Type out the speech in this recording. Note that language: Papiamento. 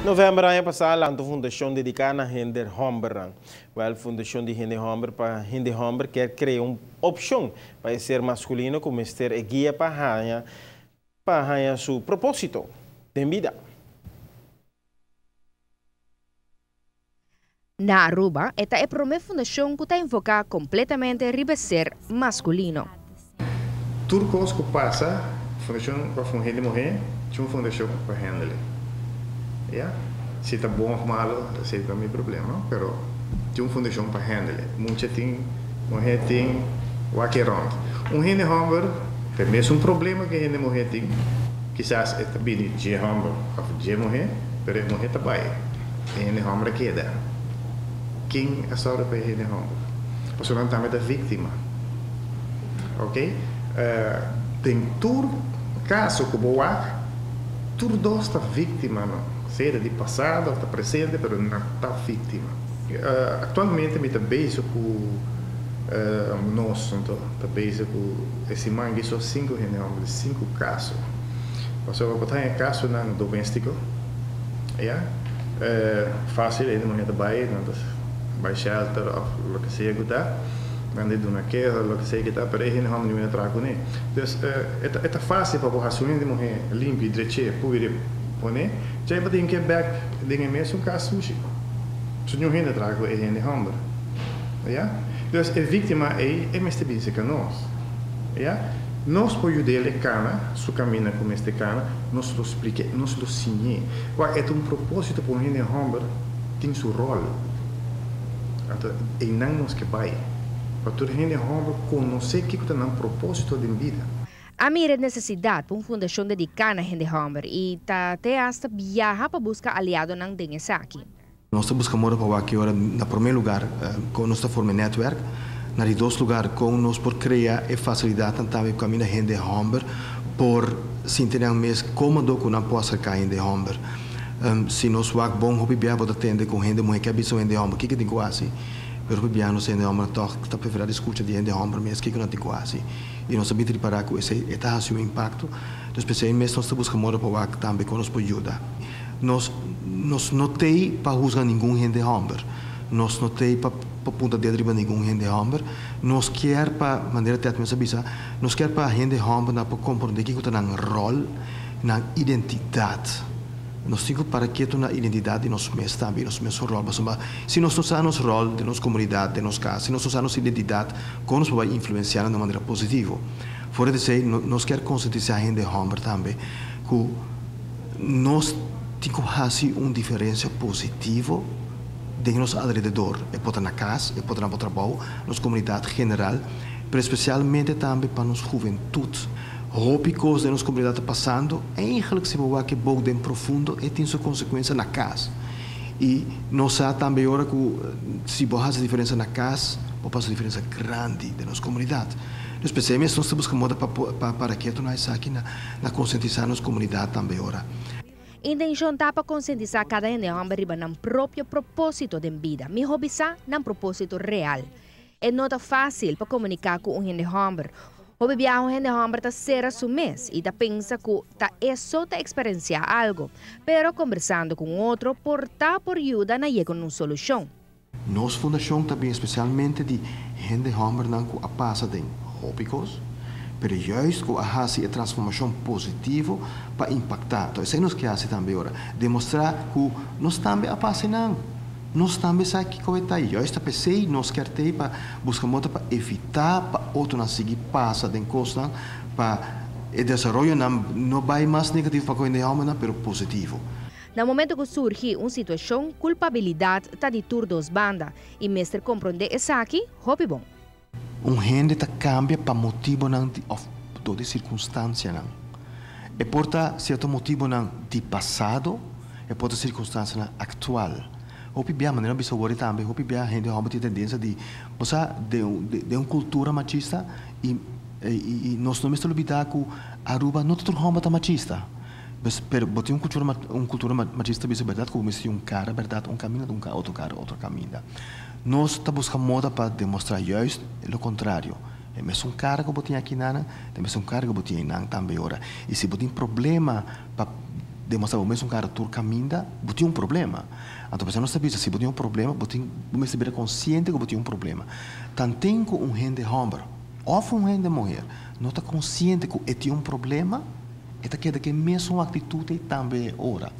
November aña pasa a lanta un fundacion dedica na hende hombernan. Wel, Fundacion di Hende Homber pa Hende Homber kier crea un opcion pa e ser masculino cu mester e guia pa haya su proposito den bida. Na Aruba, e ta e prome fundacion cu ta enfoca completamente riba ser masculino. Tur cos cu pasa, fundacion pa hende muhe, tin un fundacion pa handle. Ja? Si ta bon of malo, esey ta mi problema, pero tin un fundacion pa handle. Mucha tin, muhe tin, wak rond. Un hende homber, tin mesun problema cu hende muhe tin, kisas e ta bini di homber of di muhe, pero e muhe ta bay. E hende homber keda. Ken a zorg pa e hende homber? Pasobra nan tambe ta victima. Ok? Den tur caso cu bo wak, tur dos ta victima, no? Sea di pasado of ta presente, pero nan ta victima. Actualmente mi ta bezig cu nos, anto, ta bezig cu e siman aki so cinco hende homber, cinco caso. Pasobra bo tin casonan domestico, ja? Facil, hende muhe ta bay, nan ta bay shelter of loke sea cu ta, nan di duna keho, loke sea cu ta, pero e hende homber no traha cune. Dus, e ta facil pa bo haci un hende muhe limpi, dreche, puri, pone, ya bo tin cu back den e mesun cas sushi. So ningun hende traha cu e hende homber. Ja? Dus e victima ey e mester bin cerca nos. Ja? Nos por yud'e cana, su caminda cu mester cana, nos lo splica, nos lo siñ'e. Wak, e un proposito pa un hende homber tin su rol. Anto, e nan nos kier bay. Pa tur hende homber conoce kico ta nan proposito di bida. A mira necesidad pa un fundacion dedica na hende homber y ta te hasta biaha pa busca aliadonan den esaki. Nos ta buscando pa aki awor, na prome lugar, cu nos ta forma netwerk, na di dos lugar, cu nos por crea e facilidad tambe caminda hende homber por sinti nan mes comodo cu nan por acerca hende homber. Si nos wak bon hopi bia bo ta tende cu hende muhe kier bisa hende homber kico tin cu haci. Pero hopi bia nos hende homber toch ta prefera di scucha di hende homber mes kico nan tin cu haci. Y nos ta bin ripara cu esey e ta haci un impacto. Dus p'esey mes nos ta busca modo pa wak tambe cu nos por yuda. Nos no t'ey pa husga ningun hende homber. Nos no t'ey pa punta dedo riba ningun hende homber. Nos kier pa, manera Ted mes a bisa, nos kier pa hende homber nan por comprende kico ta nan rol, nan identidad. Nos tin cu para keto na identidad di nos mes tambe, nos mes rol. Pasobra si nos no sa nos rol den nos comunidad, den nos cas, si nos no sa nos identidad, con nos por influencia di un manera positivo? Fuera di esey, nos kier concientisa hende homber tambe, cu nos tin cu haci un diferencia positivo den nos alrededor. E por ta na cas, e por ta na trabou, nos comunidad general, pero especialmente tambe pa nos hubentud. Hopi cos den nos comunidad ta pasando, eigenlijk si bo wak bon den profundo, e tin su consecuencia na cas. Y nos sa tambe ora cu si bo haci diferencia na cas, bo haci diferencia grandi den nos comunidad. Dus p'esey nos ta buscando moda pa cu nos aki na concientisa nos comunidad tambe ora. Intencion ta pa concientisa cada hende homber riba nan propio proposito di bida. Miho bisa nan proposito real. E no ta facil pa comunica cu un hende homber. Hopi bia un hende homber ta cera su mes y ta pensa cu ta e so ta experiencia algo. Pero conversando cu otro por ta por yuda na yega na un solucion. Nos fundacion tambe especialmente di hende hombernan cu a pasa den hopi cos, pero juist cu a haci e transformacion positivo pa impacta. Anto, esey nos kier haci tambe awor. Demostra cu nos tambe a pasa nan. Nos tambe sa kico ta. Juist p'esey nos kier pa busca moda pa evita pa otronan sigui pasa den cosnan pa e desaroyo nan no bay mas negativo pa hende hombernan, pero positivo. Na momento cu surgi un situacion, culpabilidad ta di tur dos banda y mester comprende esaki, hopi bon. Un hende ta cambia pa motibonan di, of di circunstancianan. E por ta cierto motibonan di pasado, e por ta circunstancianan actual. Hopi bia, manera bisa wori tambe, hopi bia hende homber tin tendencia di, osea, di un cultura machista y nos no mester lubida cu Aruba no tur homber ta machista. Pero bo tin un cultura machista bisa berdad cu mester un cara berdad un caminda, un otro cara otro caminda. Nos ta busca moda pa demostra juist lo contrario. E mesun cara cu bo tin aki nan, e mesun cara cu bo tin nan tambe ora. Y si bo tin problema pa demostrá bo mesun kara tur kaminda, bo tin un problema. Anto p'esei nos ta bisa, si bo tin un problema, bo tin bo mester bira konsiente ku bo tin un problema. Tanten ku un hende hòmber òf un hende muher no ta konsiente ku e tin un problema, e ta keda ku e mesun aktitut ei tambe e ora.